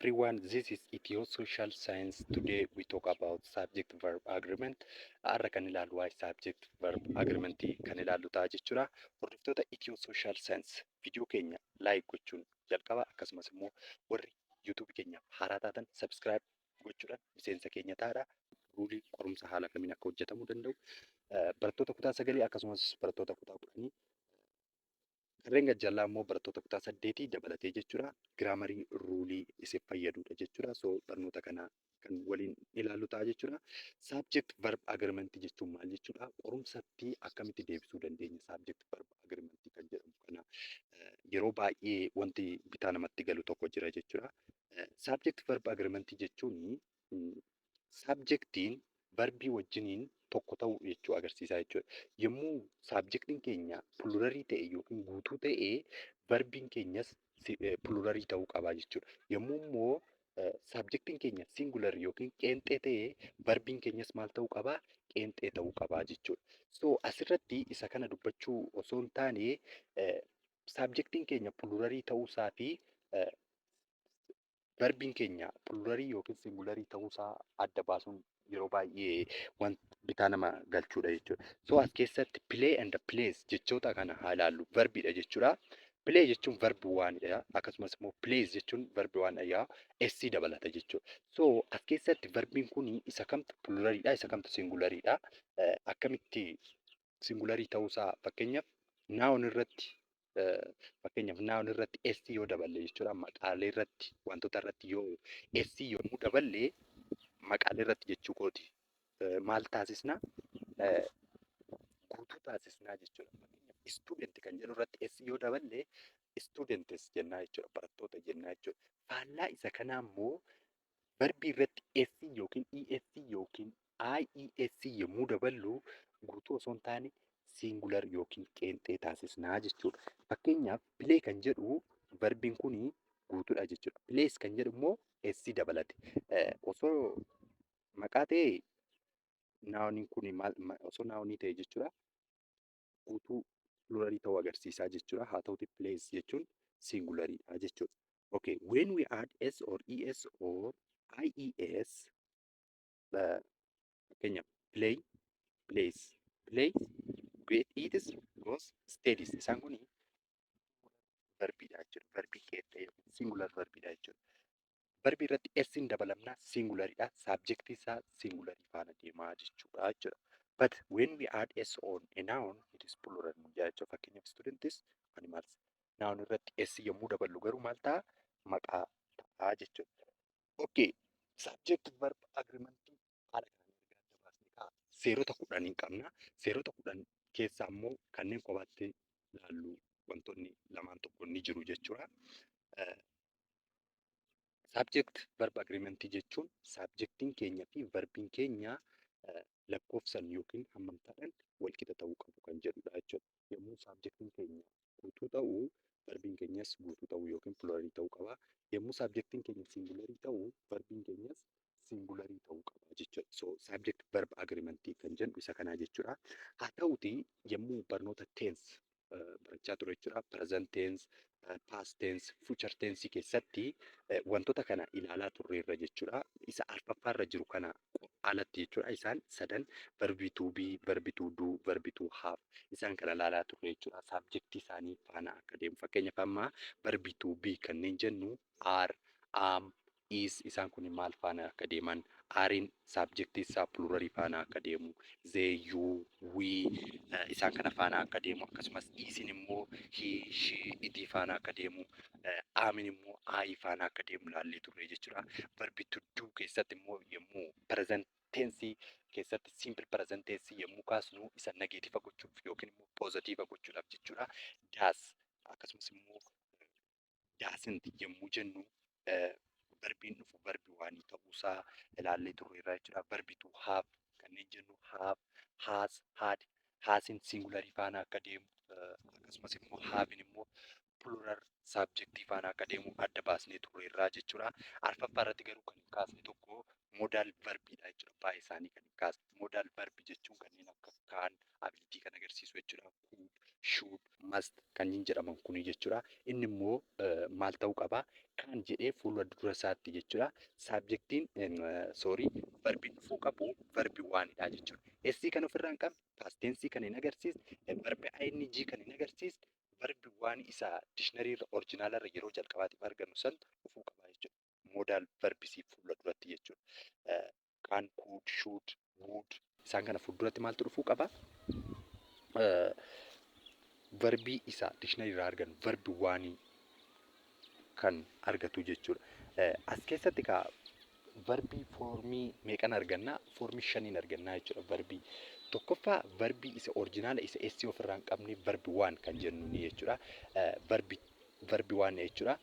Everyone, this is Ethio Social Science. Today we talk about subject verb agreement. Har'a kan ilaallu waa'ee subject verb agreement kan ilaallu ta'a jechuudha. Hordoftoota Ethio Social Science, viidiyoo keenya like gochuun jalqaba, akkasumas immoo warri YouTube keenyaaf haaraa taatan subscribe gochuudhaan miseensa keenya ta'aadha. Rule qorumsa haala kamiin akka hojjetamuu danda'u barattoota kutaa sagalii akkasumas barattoota kutaa 10, kanneen gajjallaa immoo barattoota kutaa saddeetii dabalatee jechuudha. Grammar rule isin fayyadudha jechuudha. So barnoota kana kan waliin ilaallu ta'a jechuudha. Subject verb agreement jechuun maal jechuudha? Qorumsatti akkamitti deebisuu dandeenya? Subject verb agreement kan jedhamu kana yeroo baay'ee wanti bitaa namatti galu tokko jira jechuudha. Subject verb agreement jechuun subjectiin verbii wajjiniin tokko ta'uu jechuu agarsiisa jechuudha. Yommuu subjectiin keenya pluralii ta'e yookiin guutuu ta'e, verbiin keenyas pluralii ta'uu qaba jechuudha. Yommuu immoo subjectiin keenya singular yookiin qeenxee ta'e, verbiin keenyas maal ta'uu qaba? Qeenxee ta'uu qaba jechuudha. So asirratti isa kana dubbachuu osoo hin taane, subjectiin keenya pluralii ta'uusaa fi verbiin keenya pluralii yookiin singularii ta'uusaa adda baasuun yeroo baay'ee wanta bitaa nama galchuudha jechuudha. So as keessatti play and plays jechoota kana haa ilaallu. Verbiidha jechuudha. Play jechuun verb oneidha. Akkasumas immoo plays jechuun verb oneidha. S dabalata jechuudha. So as keessatti verbiin kun isa kamtu pluraliidha, isa kamtu singulariidha? Akkamitti singularii ta'uusaa, fakkeenyaaf noun irratti S yoo daballe jechuudha. Maqaalee irratti, wantoota irratti yoo S yommuu daballe, maqaalee irratti jechuu kooti. Maal taasisna? Guutuu taasisnaa jechuudha. Fakkeenyaaf, student kan jedhu irratti S yoo daballe, students jennaa jechuudha. Barattoota jennaa jechuudha. Faallaa isa kanaa immoo verbii irratti S yookiin ES yookiin IES yommuu daballu, guutuu osoo hin taane singular yookiin qeenxee taasisnaa jechuudha. Fakkeenyaaf, play kan jedhu verbiin kun guutuudha jechuudha. Plays kan jedhu immoo S dabalate. Osoo maqaa ta'ee, nouniin kun maal, osoo nounii ta'e jechuudha, guutuu pluralii ta'uu agarsiisaa jechuudha. Haa ta'uti, plays jechuun singulariidha jechuudha. Okay, when we add S or ES or IES, fakkeenyaaf play, plays, play, get, eats, goes, studies, isaan kun verbiidha jechuudha. Verbii qeenxee yookiin singular verbiidha jechuudha. Verbii irratti S hin dabalamnaa singularidha. Subjectii isaa singularii faana deemaa jechuudha. But when we add S on a noun, it is plural jechuudha. Fakkeenyaaf, students, animals. Noun irratti S yommuu daballu garuu maal ta'a? Maqaa ta'a jechuudha. Okay. Subject verb agreement haala kanaan erga adda baasnee ka'a. Seerota 10 qabna. Seerota 10 keessaa immoo kanneen kophaatti ilaallu wantoonni lamaan tokko ni jiru jechuudha. Subject verb agreement jechuun subjectiin keenya fi verbiin keenya lakkoofsan yookiin hammamtaadhaan walqixa ta'uu qabu kan jedhudha jechuudha. Yommuu subjectiin keenya guutuu ta'u, verbiin keenyas guutuu ta'uu yookiin pluralii ta'uu qaba. Yommuu subjectiin keenya singularii ta'u, verbiin keenyas singularii ta'uu qaba jechuudha. So subject verb agreement kan jennu isa kanaa jechuudha. Haa ta'uti, yommuu barnoota tense barachaa ture jechuudha. Present tense, past tense, future tense keessatti wantoota kana ilaalaa turreerra jechuudha. Isa arfaffaarra jiru kana alatti jechuudha. Isaan sadan verb to be, verb to do, verb to have isaan kana ilaalaa turre jechuudha. Subjectii isaanii faana akka deemu. Fakkeenyaaf, amma verb to be kanneen jennu are, am, is, isaan kun maal faana akka deeman, areiin subjectii isaa pluralii faana akka deemu, they, you, we isaan kana faana akka deemu, akkasumas isiin immoo he, she, it faana akka deemu, amiin immoo I faana akka deemu ilaallee turre jechuudha. Verb to do keessatti immoo yommuu present tense keessatti simple present tense yommuu kaasnu, isa negative gochuuf yookiin immoo positive gochuudhaaf jechuudha. Does akkasumas immoo doesn't yommuu jennu, verbiin dhufu verb oneii ta'uusaa ilaallee turreerra jechuudha. Verb to have kanneen jennu have, has, had, hasiin singularii faana akka deemu, akkasumas immoo haveiin immoo plural subjectii faana akka deemu adda baasnee turreerra jechuudha. Arfaffaa irratti garuu kan hin kaasne tokko modal verbiidha jechuudha. Baay'ee isaanii kan hin kaasne. Modal verbii jechuun kanneen akka can, ability kan agarsiisu jechuudha. Could, should, must kanneen jedhaman kuni jechuudha. Inni immoo maal ta'uu qaba? Caniin Can jedhee fuula dura isaatti jechuudha. Subjectiin, sorry, verbiin dhufuu qabu verb onedha jechuudha. S kan ofirraa hin qabne, past tense kan hin agarsiisne, verb ing kan hin agarsiisne, verb one isa dictionary irra original irra yeroo jalqabaatiif argannu san dhufuu qaba jechuudha. Modal verbsii fuula duratti jechuudha. Can, could, should, would isaan kana fuulduratti maaltu dhufuu qaba? Verbii isa dictionary irraa argannu verb one kan argatu jechuudha. As keessatti kaa verbii formii meeqan argannaa? Formii shaniin argannaa jechuudha verbii. Tokkoffaa, verbii isa original isa S ofirraa hin qabne, verb one kan jennuuni jechuudha. Verb one jechuudha.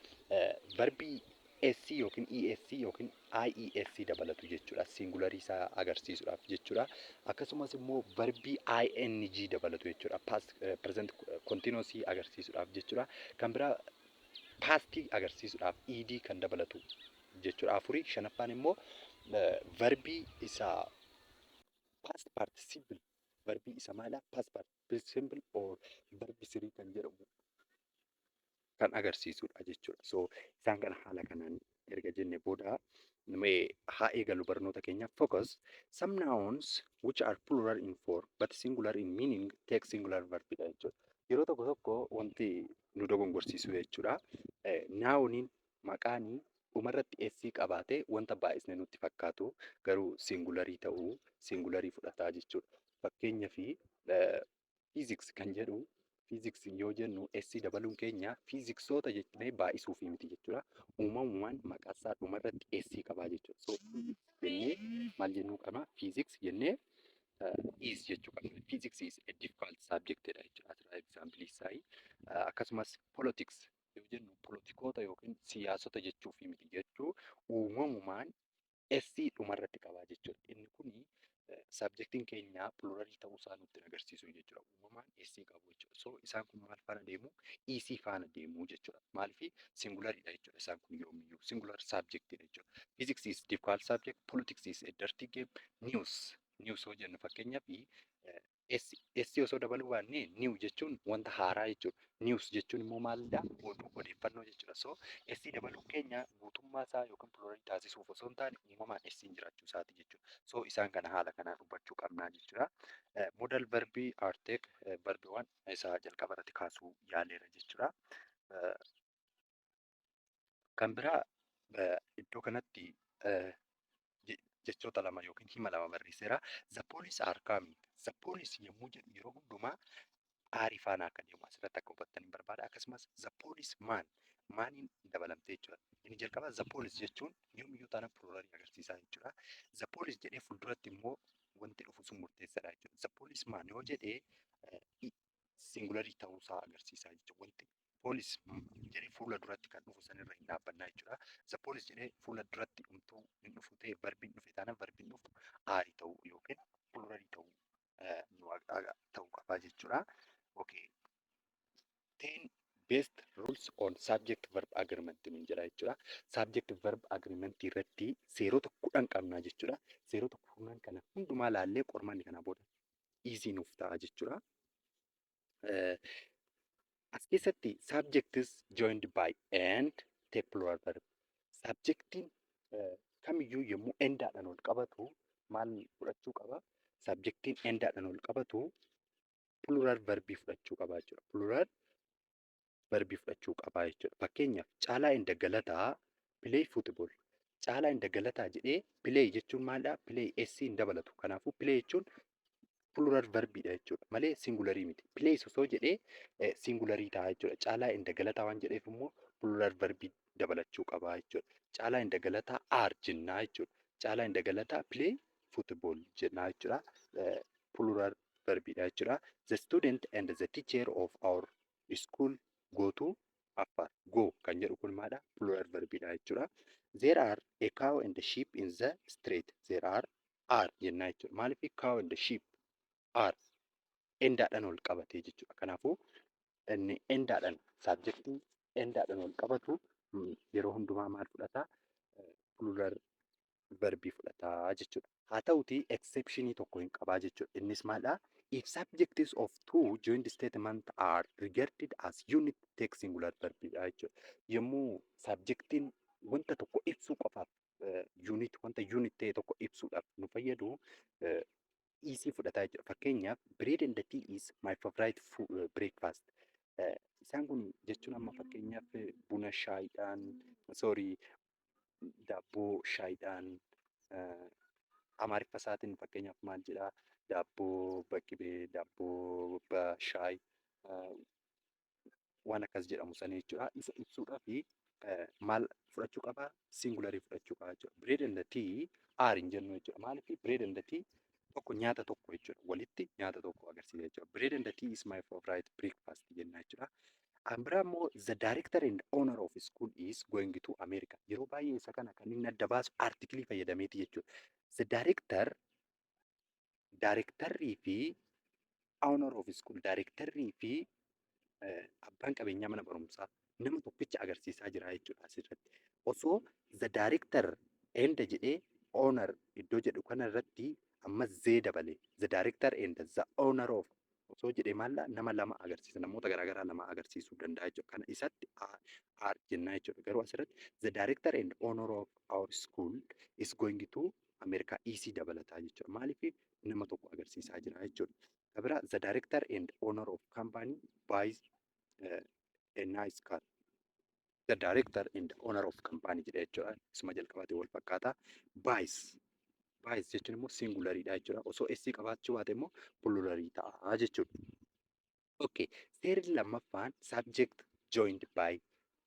Verbii S yookiin ES yookiin IES dabalatu jechuudha. Singularii isaa agarsiisuudhaaf jechuudha. Akkasumas immoo verbii ING dabalatu jechuudha. Past, present continuous agarsiisuudhaaf jechuudha. Kan biraa pastii agarsiisuudhaaf ED kan dabalatu jechuudha. Afurii shanaffaan immoo verbii isa past participle, verbii isa maalidha? Past participle or verb three kan jedhamu kan agarsiisudha jechuudha. So isaan kana haala kanaan erga jenne booda mee haa eegallu barnoota keenya. Focus: some nouns which are plural in form but singular in meaning take singular verb dha jechuudha. Yeroo tokko tokko wanti nu dogongorsiisu jechuudha. Nouniin maqaanii dhumarratti S qabaatee wanta baay'isne nutti fakkaatu garuu singularii ta'uu singularii fudhataa jechuudha. Fakkeenyaaf, physics kan jedhu, physics yoo jennu S dabaluun keenya fiiziksoota jennee baay'isuufi miti jechuudha. Uumamumaan maqaa isaa dhumarratti S qabaa jechuudha. So jennee maal jennuu qabna? Physics jennee is jechuu qabna. Physics is a difficult subject dha jechuudha. Asirraa example isaa. Akkasumas politics yoo jennu politikoota yookiin siyaasota jechuufi miti jechuu, uumamumaan S dhumarratti qabaa jechuudha. Inni kuni subjectiin keenya pluralii ta'uusaa nutti agarsiisu jechuudha. Uumamaan S qabu jechuudha. So isaan kun maal faana deemu? EC faana deemu jechuudha. Maaliif? Singulariidha jechuudha isaan kun yoomiyyuu. Singular subjectidha jechuudha. Physics is difficult subject, politics is a dirty game, news. News yoo jennu, fakkeenyaaf, S S osoo dabaluu baannee, new jechuun wanta haaraa jechuudha. News jechuun immoo maalidha? Oduu, odeeffannoo jechuudha. So S dabaluun keenya guutummaa isaa yookiin pluralii taasisuuf osoo hin taane uumamaan S jiraachuu isaati jechuudha. So isaan kana haala kanaan hubachuu qabnaa jechuudha. Modal verbii are take verb one isa jalqaba irratti kaasuu yaaleera jechuudha. Kan biraa iddoo kanatti jechoota lama yookiin hima lama barreesseera. The police are coming. The police yommuu jedhu yeroo hundumaa are faana akka deemu asirratti akka hubattan hin barbaada. Akkasumas the police man, maniin dabalamtee jechuudha. Inni jalqabaa the police jechuun yoomiyyuu taanaan pluralii agarsiisaa jechuudha. The police jedhee fuulduratti immoo wanti dhufu sun murteessaadha jechuudha. The police man yoo jedhee singularii ta'uusaa agarsiisaa jechuudha. Wanti police jedhee fuula duratti kan dhufu sanirra hin dhaabbannaa jechuudha. The police jedhee fuula duratti umtuu hin dhufu ta'e, verbiin dhufe taanaan verbiin dhufu are ta'uu yookiin pluralii ta'uu qaba jechuudha. Okay. 10 best rules on subject verb agreement nuun jedha jechuudha. Subject verb agreement irratti seerota 10 qabnaa jechuudha. Seerota 10 kana hundumaa laallee qormaanni kana booda easy nuuf ta'a jechuudha. As keessatti subject is joined by and take plural verb. Subjectiin kamiyyuu yommuu andaadhaan wal qabatu maal fudhachuu qaba? Subjectiin andaadhaan wal qabatu plural verbii fudhachuu qaba jechuudha. Plural verbii fudhachuu qaba jechuudha. Fakkeenyaaf, Caalaa and Galataa play football. Caalaa and Galataa jedhee play jechuun maalidhaa? Play S hin dabalatu. Kanaafuu play jechuun plural verbiidha jechuudha malee singularii miti. Plays osoo jedhee singularii ta'a jechuudha. Caalaa and Galataa waan jedheef immoo plural verbii dabalachuu qaba jechuudha. Caalaa and Galataa are jennaa jechuudha. Caalaa and Galataa play football jennaa jechuudha. Plural verbiidha jechuudha. The student and the teacher of our school go to Afar. Go kan jedhu kun maalidha? Plural verbiidha jechuudha. There are a cow and a sheep in the street. There are jennaa jechuudha. Maaliif? Cow and sheep are andaadhaan wal qabatee jechuudha. Kanaafuu inni andaadhaan, subjectiin andaadhaan wal qabatu yeroo hundumaa maal fudhataa? Plural verbii fudhataa jechuudha. Haa ta'utii exceptionii tokko hin qabaa jechuudha. Innis maalidhaa? If subjects of two joined statement are regarded as unit, take singular verb dha jechuudha. Yommuu subjectiin wanta tokko ibsuu qofaaf, unit, wanta unit ta'e tokko ibsuudhaaf nu fayyadu, is fudhataa jechuudha. Fakkeenyaaf, "Bread and tea is my favorite breakfast." Isaan kun jechuun amma fakkeenyaaf buna shaayiidhaan, sorry, daabboo shaayiidhaan, Amaariffa isaatiin fakkeenyaaf maal jedhaa, daabboo በቅቤ, daabboo shaayii, waan akkas jedhamu sana jechuudha. Isa ibsuudhaaf maal fudhachuu qabaa? Singularii fudhachuu qaba jechuudha. "Bread and tea are" hin jennu jechuudha. Maaliif? "Bread and tea" tokko nyaata tokko jechuudha. Walitti nyaata tokko agarsiisa jechuudha. "Bread and tea is my favorite breakfast" jenna jechuudha. Kan biraa immoo, "The director and owner of school is going to America." Yeroo baay'ee isa kana kan inni adda baasu articleii fayyadameeti jechuudha. The director, directorrii fi owner of school, directorrii fi abbaan qabeenyaa mana barumsaa nama tokkicha agarsiisaa jira jechuudha asirratti. Osoo "the director and" jedhee, "owner" iddoo jedhu kanarratti ammas "the" dabale, "the director and the owner of" osoo jedhee maalla nama lama agarsiisa, namoota garaagaraa lama agarsiisuu danda'a jechuudha. Kana isatti "are" jennaa jechuudha. Garuu asirratti "the director and owner of our school is going to America" is dabalataa jechuudha. Maaliif? Nama tokko agarsiisaa jira jechuudha. Kan biraa, "The director and owner of company buys a nice car." "The director and owner of company" jedha jechuudha. Isuma jalqabaatee wal fakkaata. "Buys." "Buys" jechuun immoo singulariidha jechuudha. Osoo S qabaachuu baate immoo pluralii ta'a jechuudha. Okay. Seerri lammaffaan subject joined by,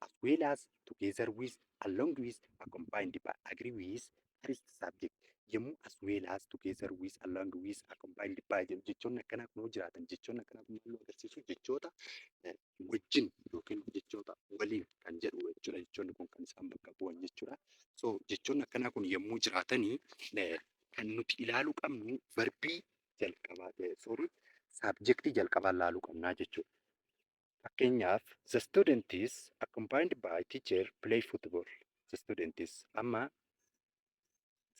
as well as, together with, along with, accompanied by, agree with first subject. Yommuu "as well as", "together with", "along with", "accompanied by" jedhu, jechoonni akkanaa kun yoo jiraatan, jechoonni akkanaa kun maal nu agarsiisu? Jechoota wajjin yookiin jechoota waliin kan jedhu jechuudha. Jechoonni kun kan isaan bakka bu'an jechuudha. So jechoonni akkanaa kun yommuu jiraatanii, kan nuti ilaaluu qabnu verbii jalqabaa, sorry, subjectii jalqabaa ilaaluu qabnaa jechuudha. Fakkeenyaaf, "The student is accompanied by teacher play football." "The student is", amma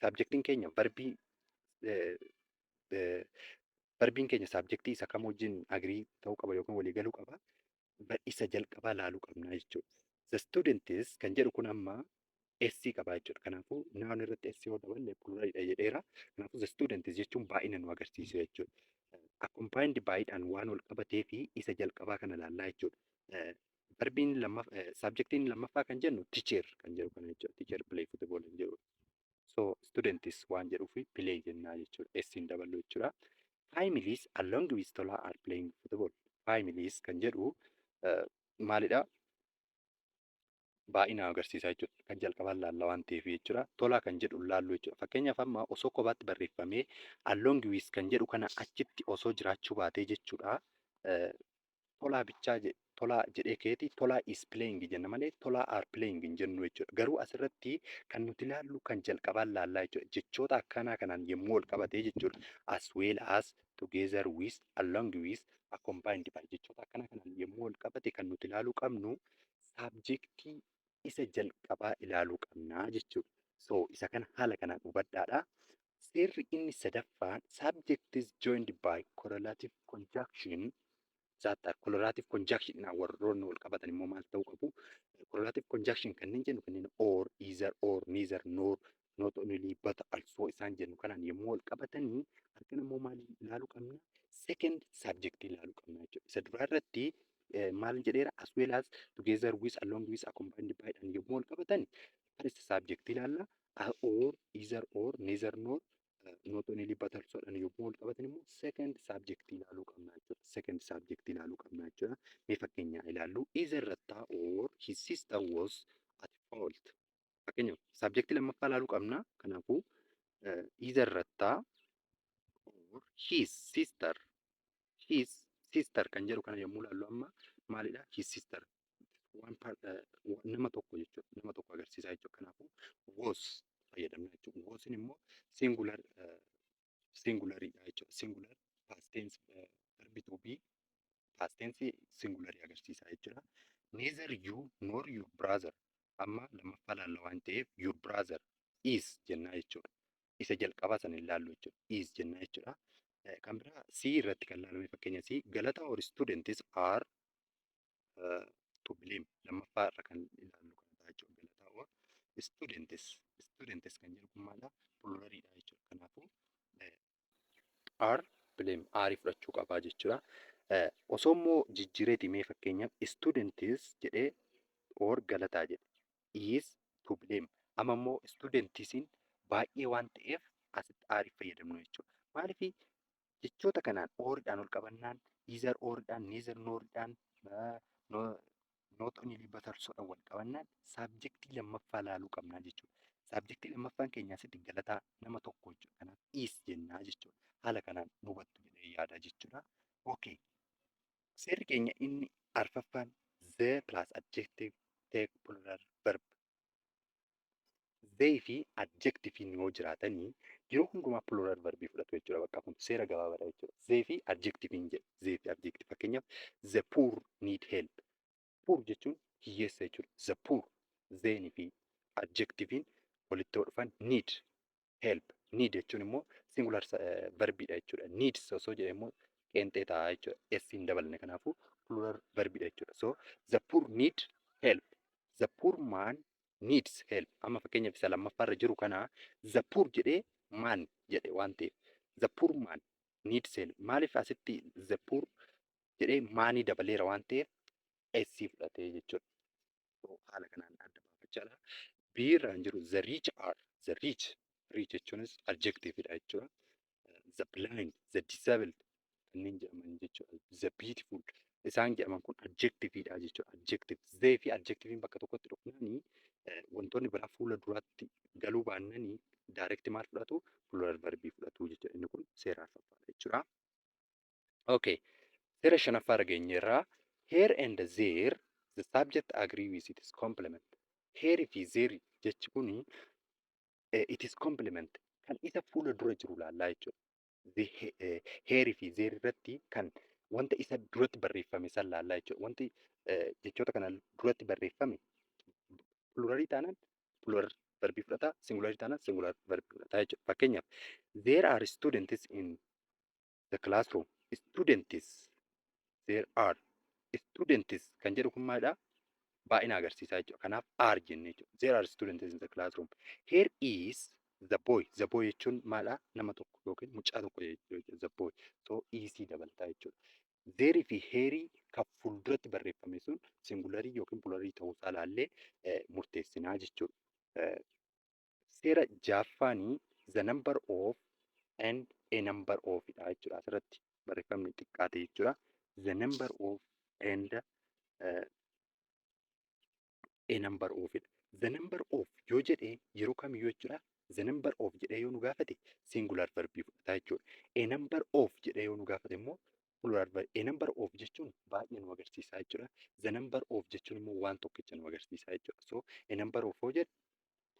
subjectiin keenya verbii, verbiin keenya subjectii isa kam wajjin agree ta'uu qaba yookiin walii galuu qaba? Isa jalqabaa ilaaluu qabna jechuudha. "The student is" kan jedhu kun amma S qaba jechuudha. Kanaafuu noun irratti S yoo daballe pluralidha jedheera. Kanaafuu "the student is" jechuun baay'ina nu agarsiisa jechuudha. "Accompanied by"dhaan waan wal qabatee fi isa jalqabaa kana ilaallaa jechuudha. Verbiin lammaffaa, subjectiin lammaffaa kan jennu "teacher" kan jedhu kana jechuudha. "Teacher play football" kan jedhu. So "students" waan jedhuuf "play" jennaa jechuudha. S hin daballu jechuudha. "Families along with Tola are playing football." "Families" kan jedhu maalidha? Baay'ina agarsiisaa jechuudha. Kan jalqabaa laalla waan ta'eef jechuudha. Tola kan jedhu laallu jechuudha. Fakkeenyaaf, amma osoo kophaatti barreeffamee "along with" kan jedhu kana achitti osoo jiraachuu baatee jechuudha. Tolaa bichaa, Tolaa jedhee keeti "Tolaa is playing" jenna malee "Tolaa are playing" hin jennu jechuudha. Garuu asirratti kan nuti ilaallu kan jalqabaan laallaa jechuudha. Jechoota akkanaa kanaan yommuu wal qabatee jechuudha. "As well as", "together with", "along with", "accompanied by", jechoota akkanaa kanaan yommuu wal qabate, kan nuti ilaaluu qabnu subjectii isa jalqabaa ilaaluu qabnaa jechuudha. So isa kana haala kanaan hubadhaadha. Seerri inni sadaffaan subject is joined by correlative conjunction that are, correlative conjunction warroonni wal qabatan immoo maal ta'uu qabu? Correlative conjunction kanneen jennu kanneen or, either or, neither nor, not only but also isaan jennu kanaan yommuu wal qabatanii argan immoo maal ilaaluu qabna? Second subject ilaaluu qabna jechuudha. Isa duraa irratti maal jedheera? "As well as", "together with", "along with", "accompanied by" dhaan yommuu wal qabatan first subject ilaalla. Or, either or, neither nor, not only but also dhaan yommuu wal qabatan immoo second subject ilaaluu qabna jechuudha. Second subject ilaaluu qabna jechuudha. Mee fakkeenyaa ilaallu. Either Rattaa or his sister was at fault. Fakkeenyaaf, subject lammaffaa ilaaluu qabna. Kanaafuu either Rattaa or his sister, "his sister" kan jedhu kana yommuu ilaallu amma maalidha? "His sister" waan nama tokko jechuudha. Nama tokko agarsiisaa jechuudha. Kanaafuu "was" fayyadamna jechuudha. "Wasin" immoo singular, singulariidha jechuudha. Singular past tense, verb to be past tense singularii agarsiisa jechuudha. "Neither you nor your brother", amma lammaffaa ilaalla waan ta'eef "your brother is" jennaa jechuudha. Isa jalqabaa sana ilaallu jechuudha. "Is" jennaa jechuudha. Kan biraa C irratti kan ilaalame, fakkeenya C, Galataa or students are to blame. Lammaffaa irra kan ilaallu kan ta'a jechuudha. Galataa or students, students kan jedhu kun maala? Pluraliidha jechuudha. Kanaafuu are blame, are fudhachuu qabaa jechuudha. Osoo immoo jijjiireeti mee, fakkeenyaaf students jedhee or Galataa jedhe is to blame. Amma immoo studentsiin baay'ee waan ta'eef asitti are fayyadamnu jechuudha. Maaliif jechoota kanaan oriidhaan ol qabannaan, either oriidhaan, neither noriidhaan, not only but alsoodhaan wal qabannaan subjectii lammaffaa laaluu qabnaa jechuudha. Subjectii lammaffaan keenya asitti Galataa, nama tokko jechuudha. Kanaaf is jennaa jechuudha. Haala kanaan nu hubattu jedhee yaada jechuudha. Okay. Seerri keenya inni arfaffaan the plus adjective take plural verb. The fi adjective yoo jiraatanii yeroo hundumaa plural verbii fudhatu jechuudha. Bakka kun seera gabaabaadha jechuudha. The fi adjective jedhe. The fi adjective, fakkeenyaaf, the poor need help. Poor jechuun hiyyeessa jechuudha. The poor, the fi adjectiviin walitti yoo dhufan need help. Need jechuun immoo singular verbiidha jechuudha. Needs osoo jedhe immoo qeenxee ta'a jechuudha. S hin dabalne, kanaafuu plural verbiidha jechuudha. So the poor need help. The poor man needs help. Amma fakkeenyaaf isa lammaffaarra jiru kana the poor jedhee man jedhe waan ta'eef the poor man needs help. Maaliif asitti the poor jedhee manii dabaleera waan ta'eef S fudhatee jechuudha. So haala kanaan adda baafachaadha. B irraan jiru the rich are, the rich, rich jechuunis adjectiveidha jechuudha. The blind, the disabled kanneen jedhaman jechuudha. The beautiful isaan jedhaman kun adjectiveidha jechuudha. Adjective, the fi adjectiveiin bakka tokkotti dhufnaanii wantoonni biraa fuula duraatti galuu baannanii direct maal fudhatu? Plural verbii fudhatu jechuudha. Inni kun seera arfaffaadha jechuudha. Okay. Seera shanaffaa irra geenyeerraa. Here and there the subject agree with its complement. Here fi there jechi kuni it is complement, kan isa fuula dura jiru laallaa jechuudha. Here fi there irratti kan wanta isa duratti barreeffame san laallaa jechuudha. Wanti jechoota kana duratti barreeffame pluralii taanaan plural verbii fudhata, singularii taanaan singular verbii fudhata jechuudha. Fakkeenyaaf, there are students in the classroom. Students, there are students kan jedhu kun maalidha? Baay'ina agarsiisaa jechuudha. Kanaaf are jennee jechuudha. There are students in the classroom. Here is the boy. The boy jechuun maalidha? Nama tokko yookiin mucaa tokko jechuudha. The boy. So is dabalataa jechuudha. There fi here kan fuulduratti barreeffame sun singularii yookiin pluralii ta'uusaa ilaallee murteessinaa jechuudha. Seera ja'affaanii the number of and a number of dha jechuudha. Asirratti barreeffamni xiqqaate jechuudha. The number of and a number of dha. The number of yoo jedhe yeroo kamiyyuu jechuudha. The number of jedhee yoo nu gaafate singular verbii fudhata jechuudha. A number of jedhee yoo nu gaafate immoo plural verb. A number of jechuun baay'ee nu agarsiisa jechuudha. The number of jechuun immoo waan tokkicha nu agarsiisa jechuudha. So a number of yoo jedhe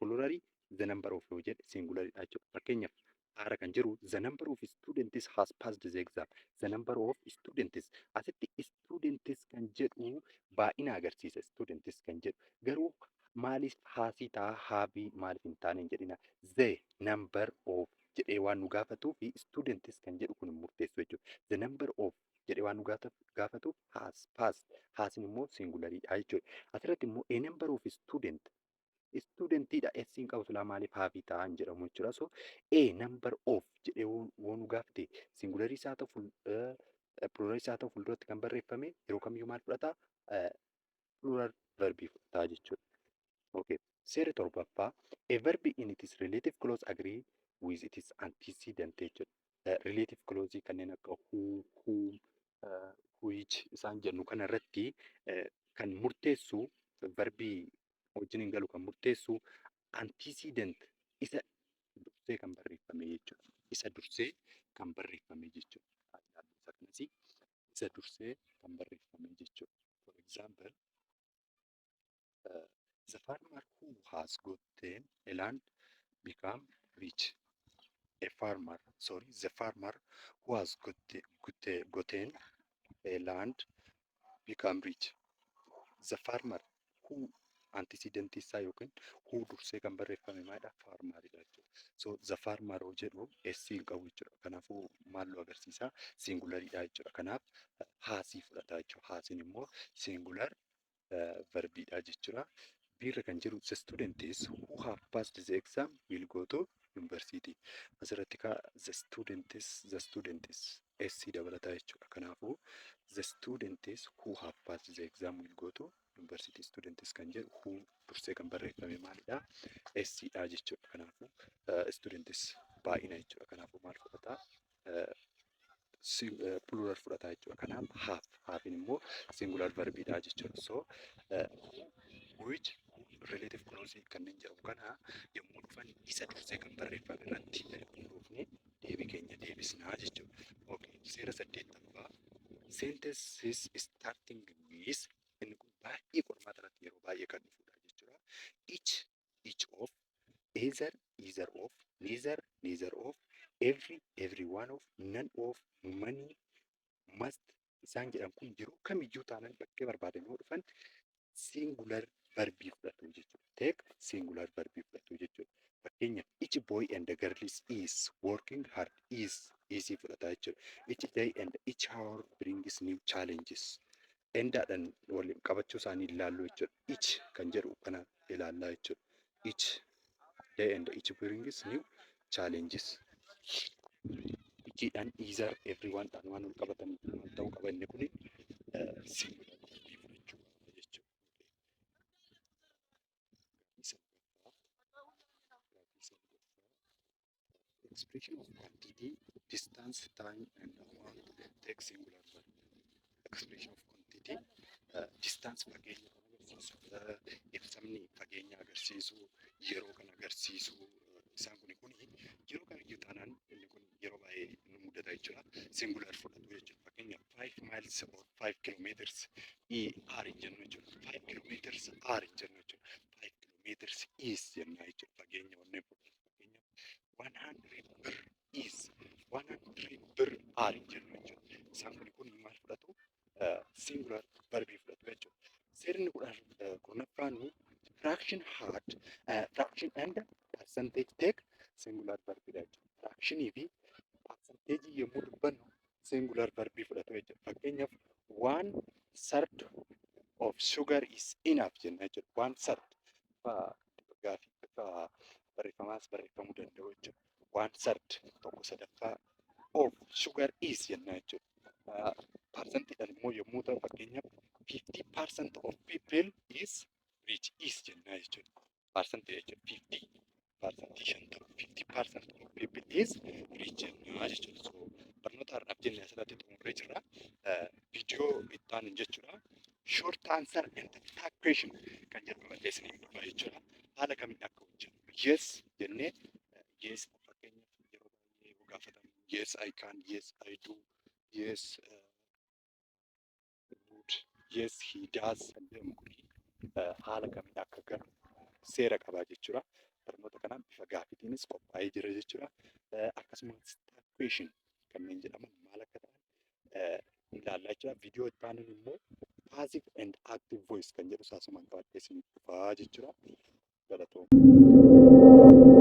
pluralii, the number of yoo jedhe singularidha jechuudha. Fakkeenyaaf haara kan jiru the number of students has passed the exam. The number of students, asitti students kan jedhu baay'ina agarsiisa, students kan jedhu garuu maaliif has ta'a, have maaliif hin taane hin jedhina. The number of jedhee waan nu gaafatuu fi students kan jedhu kun murteessu jechuudha. The number of jedhee waan nu gaafatuuf has passed, hasin immoo singulariidha jechuudha. Asirratti immoo a number of student, studentiidha, s hin qabu, silaa maaliif have ta'a hin jedhamu jechuudha. So a number of jedhee yoo nu gaafate singularii isaa ta'u pluralii isaa ta'u fuulduratti kan barreeffame yeroo kamiyyuu maal fudhata? Plural verbii fudhata jechuudha. Okay. Seerri torbaffaa a verb in its relative clause agree with its antecedent jechuudha. Relative clause kanneen akka who, whom, which isaan jennu kanarratti kan murteessu, verbii wajjin hin galu kan murteessu antecedent, isa dursee kan barreeffame jechuudha. Isa dursee kan barreeffame jechuudha. Isa kanas isa dursee kan barreeffame jechuudha. For example, the farmer who has gotten a land become rich. A farmer, sorry, the farmer who has gotten a land become rich. The farmer who Antecedentii isaa yookiin who dursee kan barreeffame maalidha? Farmeridha jechuudha. So the farmer yoo jedhu S hin qabu jechuudha. Kanaafuu maal nu agarsiisa? Singularidha jechuudha. Kanaaf hasii fudhata jechuudha. Hasiin immoo singular verbiidha jechuudha. B irra kan jiru, the students who have passed the exam will go to university. Asirratti kaa the students S dabalataa jechuudha. Kanaafuu the students who have passed the exam will go to university. Students kan jedhu, who dursee kan barreeffame maalidha? S dha jechuudha. Kanaafuu students baay'ina jechuudha. Kanaafuu maal fudhataa? Plural fudhataa jechuudha. Kanaaf have, havein immoo singular verbiidha jechuudha. So which, relative clause kanneen jedhamu kana yommuu dhufan isa dursee kan barreeffame irratti hundoofnee deebii keenya deebisnaa jechuudha. Okay. Seera saddeettaffaa, sentences starting with, inni kun baay'ee qormaata irratti yeroo baay'ee kan dhufudha jechuudha. Each, each of, either, either of, neither, neither of, every, every one of, none of, many, must isaan jedhan kun yeroo kamiyyuu taanaan bakkee barbaadan yoo dhufan singular verbii fudhatu jechuudha. Take singular verbii fudhatu jechuudha. Fakkeenyaaf, each boy and the girl is working hard, is fudhata jechuudha. Each day and each hour brings new challenges. Andaadhaan waliin qabachuu isaanii ilaallu jechuudha. Each kan jedhu kana ilaallaa jechuudha. Each day and each brings new challenges. Eachiidhaan, either, everyone dhaan waan wal qabataniif maal ta'uu qaba? Inni kuni singular verbii fudhachuu qaba jechuudha. Gaaffii salgaffaa, expression of quantity, distance, time and amount take singular verb. Expression of quantity, distance fageenya kan agarsiisu, ibsamni fageenya agarsiisu, yeroo kan agarsiisu, isaan kuni yeroo kamiyyuu taanaan inni kun yeroo baay'ee nu mudata jechuudha. Singular fudhatu jechuudha. Fakkeenyaaf, 5 miles or 5 kilometers are hin jennu jechuudha. 5 kilometers are hin jennu jechuudha. 5 kilometers is jenna jechuudha. Fageenya wanneen fudhatu. Fakkeenyaaf, 100 birr is, 100 birr are hin jennu jechuudha. Isaan kun maal fudhatu? Singular verbii fudhatu jechuudha. Seerri 10ffaan fraction had fraction and percentage take singular verbiidha jechuudha. Fractionii fi percentage yommuu dubbannu singular verbii fudhatu jechuudha. Fakkeenyaaf, one third of sugar is enough jenna jechuudha. One third gaaffii bifa barreeffamaas barreeffamuu danda'u jechuudha. One third, tokko sadaffaa, of sugar is jenna jechuudha. Percentiidhaan immoo yommuu ta'u, fakkeenyaaf, 50% of people is rich is jenna jechuudha. Percentii jechuudha. 50, 50%, 50% of people is rich jenna jechuudha. So barnoota har'aaf jenne asirratti xumurree jirra. Viidiyoo itti aanu jechuudha. Short answer and tag question kan jedhu qabadhee isiniif dhufa jechuudha. Haala kamiin akka hojjennu, yes jennee, yes, fakkeenyaaf yeroo baay'ee yoo gaafatamu, yes I can, yes I do, yes would, yes he does kan jedhamu kun haala kamiin akka galu seera qabaa jechuudha. Barnoota kanaan bifa gaaffiitiinis qophaa'ee jira jechuudha. Akkasumas tag question kanneen jedhaman maal akka ta'an ilaallaa jechuudha. Viidiyoo itti aanuun immoo passive and active voice kan jedhu saasumaan qabadhee isiniif dhufaa jechuudha. Galatooma.